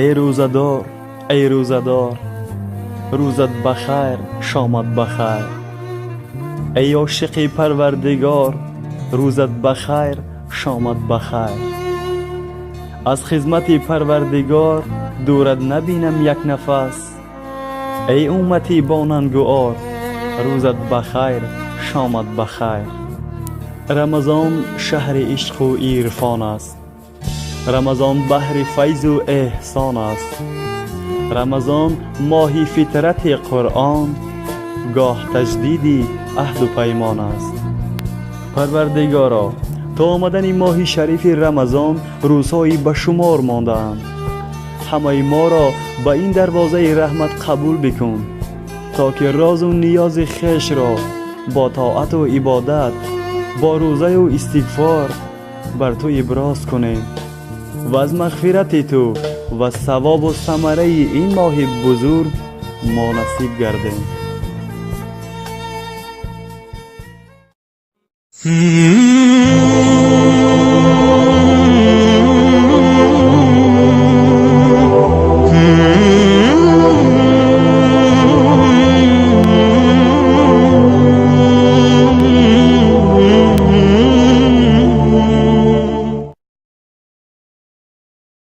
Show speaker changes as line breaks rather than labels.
Эй рӯзадор, эй рӯзадор, рӯзат ба хайр, шомат ба хайр. Эй ошиқи Парвардигор, рӯзат ба хайр, шомат ба хайр. Аз хизмати Парвардигор дурат набинам як нафас. Эй уммати бо нангу ор, рӯзат ба хайр, шомат ба хайр. Рамазон шаҳри ишқу ирфон аст. Рамазон баҳри файзу эҳсон аст. Рамазон моҳи фитрати Қуръон, гоҳ таҷдиди аҳду паймон аст. Парвардигоро, то омадани моҳи шарифи Рамазон рӯзҳои ба шумор мондаанд. Ҳамаи моро ба ин дарвозаи раҳмат қабул бикун, то ки розу ниёзи хешро бо тоату ибодат, бо рӯзаю истиғфор бар ту иброз кунем ва аз мағфирати ту ва савобу самараи ин моҳи бузург мо насиб гардем.